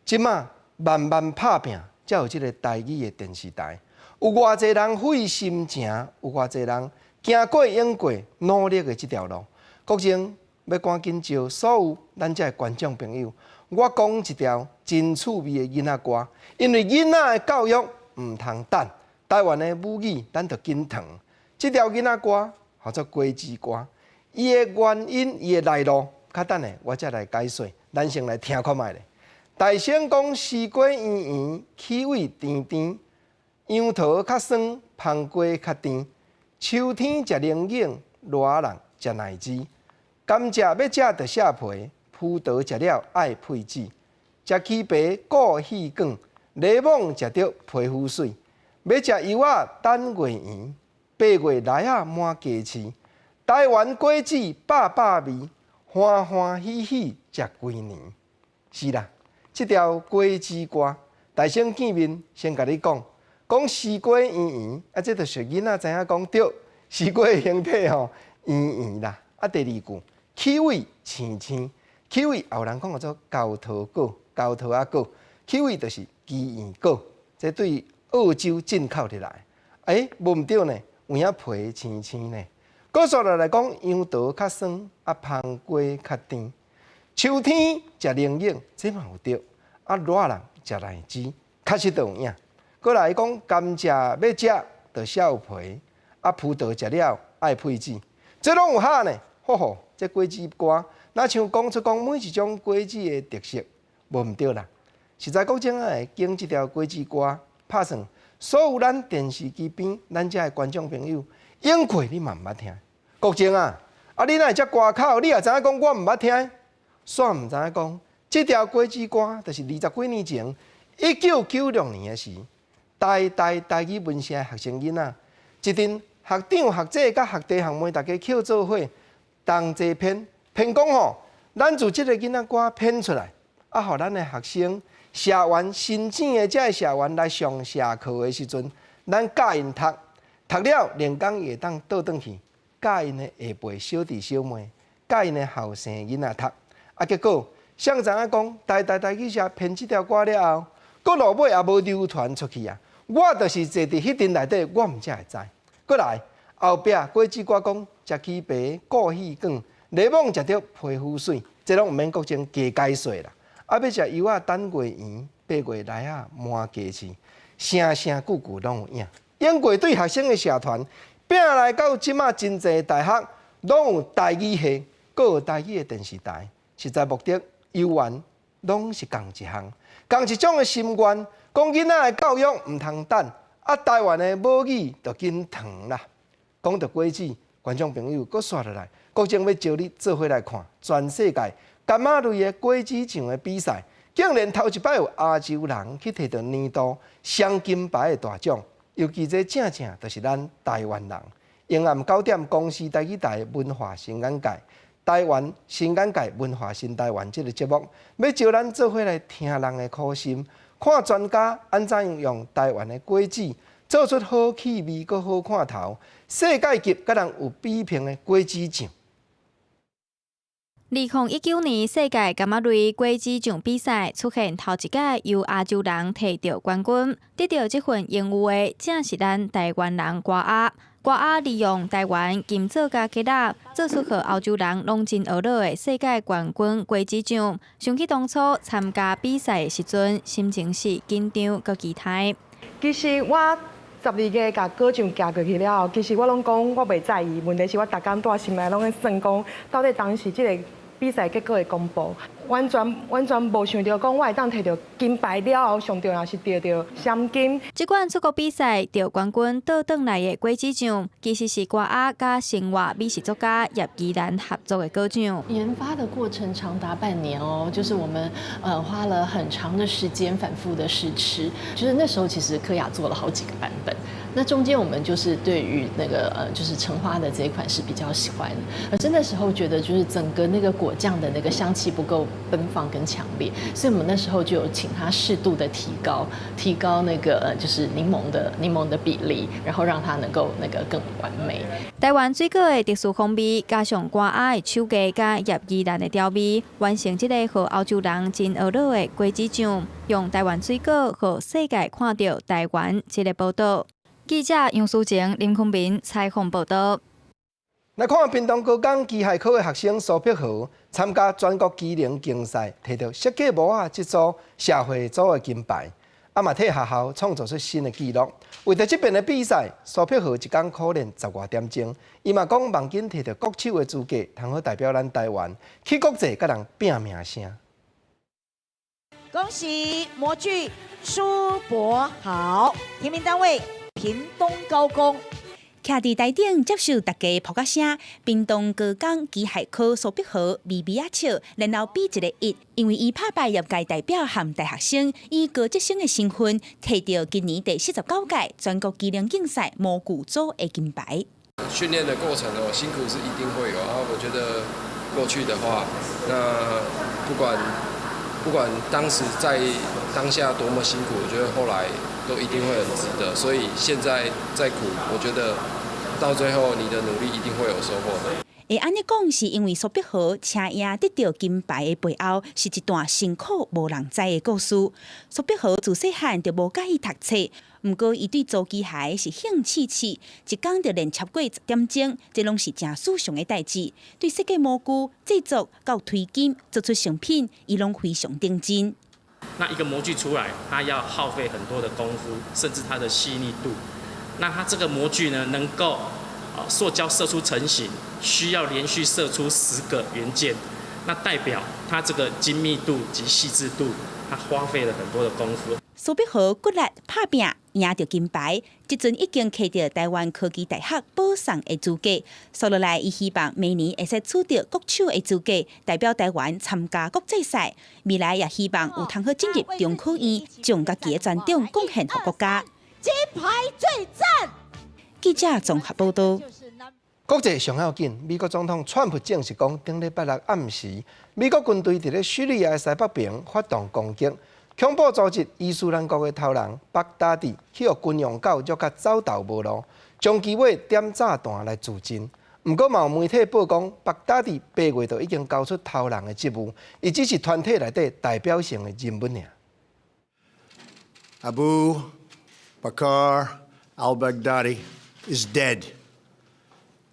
這馬慢慢拍拚，才有這个台語的電視台。有偌濟人費心情，有偌濟人行過勇過努力的這條路。國政欲趕緊招所有咱這的觀眾朋友，我講一條真趣味的囡仔歌，因為囡仔的教育毋通等，台灣的母語咱著緊傳。這條囡仔歌號做《果子歌》，伊的原因、伊的來路，較等下我才來解說。咱先來聽看覓咧。大聲講西瓜圓圓，氣味甜甜，楊桃較酸，芳瓜較甜。秋天食龍眼，熱人食奶舌。甘蔗欲食著削皮，葡萄食了愛配籽。食起白顧氣管，檸檬食著皮膚媠。欲食柚仔等月圓，8月梨仔滿街市。台灣果子百百味，歡歡喜喜食規年。是啦，這條果子歌，大聲見面先共你講，講西瓜圓圓，啊，這就是囡仔知影講對，西瓜的形體吼圓圓啦。啊，第二句，氣味青青，氣味也有人講叫做猴桃果、猴桃仔果，氣味就是奇異果，這對澳洲進口入來。欸，無毋對呢，有影皮青青呢。閣煞落來講，楊桃較酸，啊，芳瓜較甜。秋天食龍眼，這嘛有對。啊，熱人食荔枝，確實都有影。閣來講甘蔗欲食，就削皮；啊，葡萄食了愛配籽，這攏有哈呢。吼吼，這果子歌，若像講出講每一種果子的特色，無毋對啦。實在國政會揀這條果子歌拍算，所有咱電視機邊咱遮的觀眾朋友，應過你嘛毋捌聽。國政啊，啊你哪會遮歌口？你也知影講我毋捌聽，煞毋知影講，這條果子歌就是20幾年前，1996年的時，台大台語文社的學生囡仔，一陣學長學姐佮學弟學妹大家抾做伙同齊編編講吼，咱自這个囡仔歌編出來，啊，予咱的學生社員申請的這个社員來上社課的時陣，咱教𪜶讀，讀了連工伊會當倒轉去教𪜶的下輩小弟小妹，教𪜶的後生囡仔讀，啊，結果誰知影講台大台語社編這條歌了後，閣落尾也無流傳出去啊！我就是坐佇彼陣內底，我毋才會知。閣來後壁果子歌講食起白顧戲管，檸檬食著皮膚媠，這攏毋免國政加解說啦。啊，欲食柚仔等月圓，8月來啊滿街市，聲聲句句攏有影。英國對學生的社團拼來到這馬真濟大學，攏有台語系，閣有台語的電視台，實在目的猶原攏是仝一項，仝一種的心願，講囡仔的教育毋通等，啊，台灣的母語就緊傳啦。講著果子，觀眾朋友閣紲落來，國政欲招你做伙來看全世界柑仔類的果子醬的比賽，竟然頭一擺有亞洲人去提著年度雙金牌的大獎，尤其這正正就是咱台灣人。傍暗9點，公視台語台文化新眼界，台灣新眼界文化新台灣這个節目，欲招咱做伙來聽人的苦心，看專家按怎樣用台灣的果子做出好氣味、閣好看頭，世界級佮人有比拼的果子醬。2019年世界柑仔類果子醬比賽出現頭一屆由亞洲人提著冠軍，得著這份榮譽的正是咱台灣人歌仔。歌仔利用台灣金棗佮桔仔，做出予歐洲人攏真懊惱的世界冠軍果子醬。想起當初參加比賽的時陣，心情是緊張閣期待。其實我12月共果醬寄過去了後，其實我攏講我袂在意，問題是我逐工蹛心內攏咧算講，到底當時這个比賽結果會公布，完全完全無想著講我會當提著金牌了後，上重要是得著雙金。這款出國比賽得冠軍倒轉來的果子醬，其實是歌仔佮生活美食作家葉宜蘭合作的果醬。研發的過程長達半年哦，就是我們花了很長的時間反覆的試吃，就是那時候其實柯雅做了好幾個版本。那中間我們就是對於那個就是橙花的這一款是比較喜歡，可是那時候覺得就是整個那個果醬的那個香氣不夠奔放跟強烈，所以我們那時候就有請他適度的提高，提高那個就是檸檬的比例，然後讓它能夠那個更完美。台灣水果的特殊風味，加上歌仔的手藝佮葉宜蘭的調味，完成這個予歐洲人真懊惱的果子醬，用台灣水果予世界看著台灣這个寶島。記者楊淑晴、林坤明採訪報導。來看屏東高工機械科的學生蘇碧豪參加全國機能競賽，提著設計模仔這組社會組的金牌，啊嘛替學校創造出新的紀錄。為著這遍的比賽，蘇碧豪一工苦練10外點鐘，伊嘛講望緊提著國手的資格，通好代表咱台灣去國際佮人拼名聲。恭喜模具蘇博豪，提名單位屏東高工。徛佇台頂接受大家拍掌聲，屏東高工機械科蘇碧豪微微仔笑，然後比一個一，因為伊拍敗業界代表和大學生，以高職生的身份，提著今年第49屆全國機能競賽模具組的金牌。訓練的過程哦，辛苦是一定會有啊。我覺得過去的話，那不管當時在當下多麼辛苦，我覺得後來都一定會很值得。所以現在再苦，我覺得到最後你的努力一定會有收穫的。會按呢講，是因為蘇碧豪車贏得著金牌的背後，是一段辛苦無人知的故事。蘇碧豪自細漢就無佮意讀冊，毋過伊對做機械是興趣趣，一工就練超過10點鐘，這攏是誠時尚的代誌。對設計模具、製作到推金，做出成品，伊攏非常認真。那一個模具出來，它要耗費很多的功夫，甚至它的細膩度。那它這個模具呢，能夠塑膠射出成型，需要連續射出10個元件，那代表它這個精密度及細緻度，它花費了很多的功夫。蘇柏豪骨力拍拚贏著金牌，這陣已經取得臺灣科技大學保送的資格。接落來，伊希望明年會使取得國手的資格，代表臺灣參加國際賽。未來也希望有通好進入中科院，將家己的專長貢獻予國家。金牌最讚！記者綜合報道。國際上要緊，美國總統川普證實講，頂禮拜六暗時，美國軍隊佇咧敘利亞的西北邊發動攻擊。恐怖組織伊斯蘭國的頭人巴達迪去予軍用狗虐甲走投無路，將其尾點炸彈來自盡。毋過嘛有媒體報講，巴達迪8月就已經交出頭人的職務，伊只是團體內底代表性的人物爾。 Abu Bakr al-Baghdadi is dead.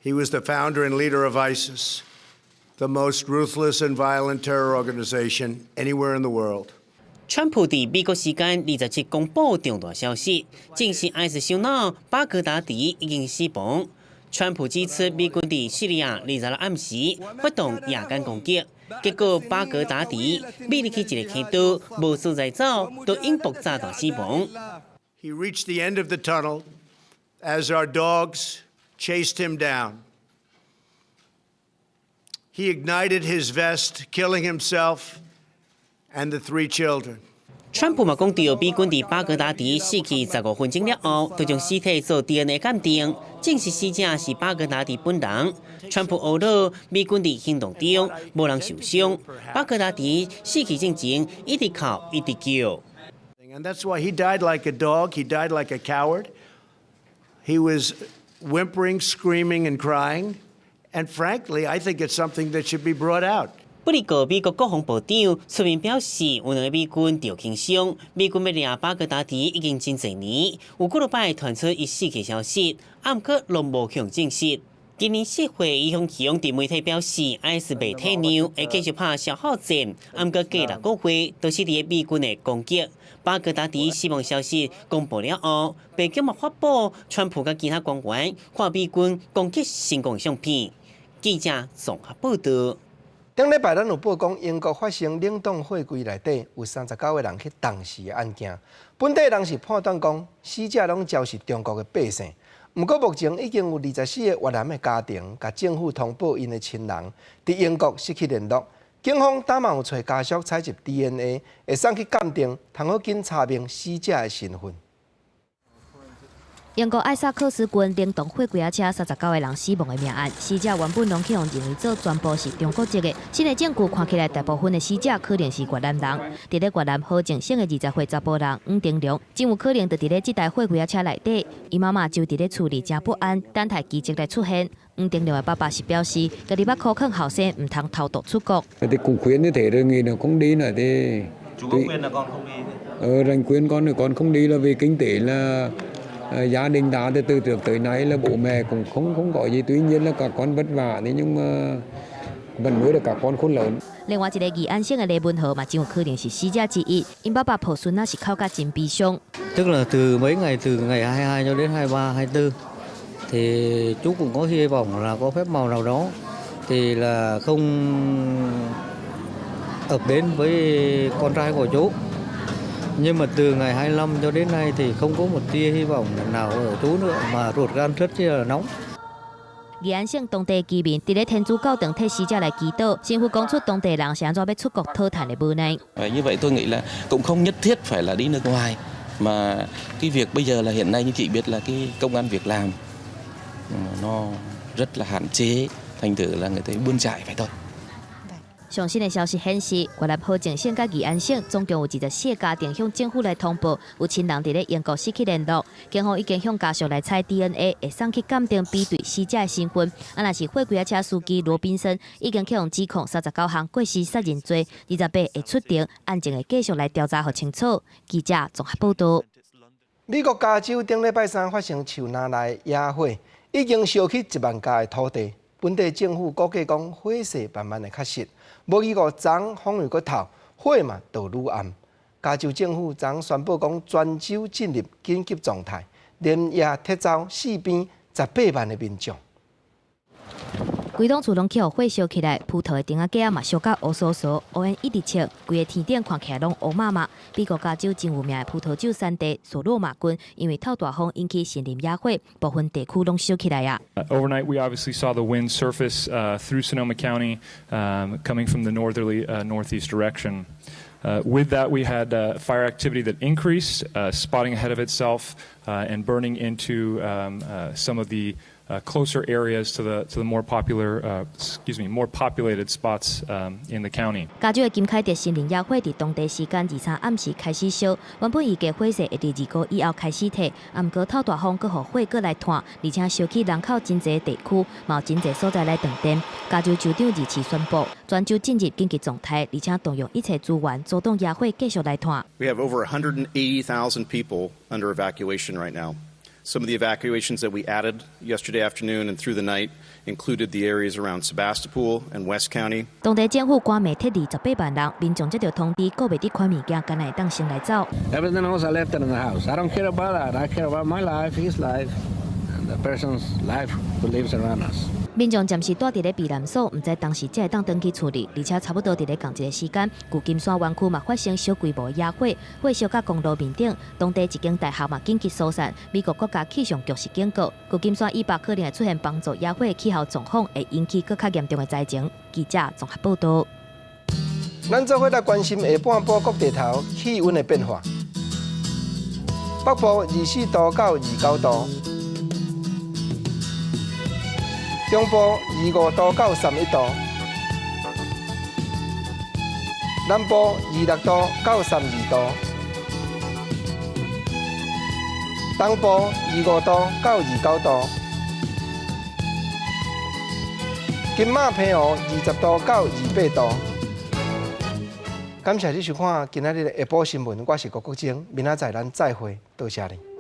He was the founder and leader of ISIS, the most ruthless and violent terror organization anywhere in the world. 川普佇美國時間27公布重大消息，證實 ISIS 首腦巴格達迪已經死亡。川普指出，美軍佇敘利亞26暗時發動夜間攻擊，結果巴格達迪匿入去一个坑道，無所在走，就引爆炸彈死亡。 He reached the end of the tunnel as our dogs chased him down. He ignited his vest, killing himself and the three children. 川普嘛講著，美軍佇巴格達迪死去15分鐘了後，就將屍體做 DNA 鑑定，證實死者是巴格達迪本人。川普呵咾，美軍佇行動中無人受傷。巴格達迪死去進前一直哭，一直叫。 And that's why he died like a dog. He died like a coward. He was whimpering, screaming, and crying. And frankly, I think it's something that should be brought out. 不過，美國國防部長出面表示，有兩个美軍著輕傷，美軍欲掠巴格達迪已經真濟年，有幾落擺傳出伊死去消息，毋過攏無向證實。今年4月，伊向強佇媒體表示，IS 袂退讓，會繼續拍消耗戰。毋過過6個月，都是佇美軍的攻擊。巴格達迪死亡消息公布了後，白宮嘛發布川普佮其他官員看美軍攻擊成功的相片。記者綜合報道。頂禮拜咱有報講，英國發生冷凍貨櫃內底有39個人去凍死的案件。本地人是判斷講，死者攏焦是中國的百姓。毋過目前已經有24個越南的家庭，共政府通報𪜶的親人佇英國失去聯絡。警方今嘛有揣家屬採集 DNA，會送去鑑定，通好緊查明死者的身份。英國艾薩克斯郡冷凍貨櫃車39個人死亡的命案，死者原本攏去予認為做全部是中國籍的。新的證據看起來，大部分的死者可能是越南人。佇咧越南河靜省的20歲查埔人黃丁良，真有可能就佇咧這台貨櫃車內底。伊媽媽就佇咧厝裡誠不安，等待奇蹟來出現。黃丁良的爸爸是表示，家己捌苦勸後生毋通偷渡出國。 Thì cụ khuyên như thế rồi nghĩ là không đi nữa thì Chú có khuyên là con không đi? Ờ, rằng khuyên con là con không đi là vì kinh tế là gia đình đã từ từ trước tới nay là bố mẹ cũng không không có gì, tuy nhiên là các con vất vả thế nhưng mà vẫn nuôi được các con khôn lớn. 另外一个義安省的李文豪嘛，真有可能是死者之一。𪜶爸爸抱孫仔是哭甲真悲傷。 Tức là từ mấy ngày, từ ngày 22 cho đến 23, 24 thì chú cũng có hy vọng là có phép màu nào đó thì là không ập đến với con trai của chú. Nhưng mà từ ngày 25 cho đến nay thì không có một tia hy vọng nào ở chú nữa mà ruột gan rất là nóng. 義安省當地居民佇咧天主教堂替死者來祈禱，神父講出當地人是按怎欲出國討趁的無奈。 Như vậy tôi nghĩ là cũng không nhất thiết phải là đi nước ngoài mà cái việc bây giờ là hiện nay như chị biết là cái công ăn việc làm nó rất là hạn chế, thành thử là người ta bươn chải vậy thôi. 上新的消息顯示，越南河靜省佮義安省總共有24個家庭向政府來通報，有親人佇咧英國失去聯絡。警方已經向家屬來採 DNA，會送去鑑定比對死者的身份。啊，若是貨櫃車司機羅賓森已經去予指控39項過失殺人罪，28會出庭，案情會繼續來調查予清楚。記者綜合報道。美國加州頂禮拜三發生樹林內野火，已經燒去1萬甲的土地。本地政府估計講火勢慢慢會較實，無預估昨昏風又閣透，火嘛就愈暗。加州政府昨宣布講，全州進入緊急狀態，連夜撤走四邊18萬的民眾。規棟厝攏予火燒起來，葡萄的釘仔架嘛燒甲烏趖趖，烏煙一直衝，規個天頂看起來攏烏麻麻。美國加州真有名的葡萄酒產地索諾馬郡，因為透大風引起森林野火，部分地區攏燒起來啊。 Overnight, we obviously saw the wind surface through Sonoma County, coming from the northerly northeast direction. With that, we had fire activity that increased, spotting ahead of itself and burning into some of the closer areas to the more popular, excuse me, more populated spots in the county. 加州的金凱迪森林野火佇當地時間23暗時開始燒，原本預計火勢會佇2號以後開始退，啊，毋過透大風閣予火閣來湠，而且燒去人口真濟地區，嘛有真濟所在來斷電。加州州長24宣布，全州進入緊急狀態，而且動用一切資源阻擋野火繼續來湠。 We have over 180,000 people under evacuation right now. Some of the evacuations that we added yesterday afternoon and through the night included the areas around Sebastopol and West County. 當地政府趕密撤離18萬人，民眾接著通知閣袂得款物件，敢若會當先來走。 Everything else I left it in the house. I don't care about that. I care about my life, his life, and the person's life who lives around us. 民眾暫時蹛佇咧避難所，毋知當時才會當轉去厝裡，而且差不多佇咧仝一個時間，舊金山灣區嘛發生小規模野火，火燒到公路面頂，當地一間大學嘛緊急疏散。美國國家氣象局是警告，舊金山以北可能會出現幫助野火氣候狀況，會引起閣較嚴重的災情。記者綜合報道。咱做伙來關心下半晡各地頭氣溫的變化。北部24度到29度。中部25度到31度，南部26度到32度，東部25度到29度，金馬澎湖20度到28度。感謝你收看今仔日的下晡新聞，我是郭國晶，明仔載咱再會，多謝你。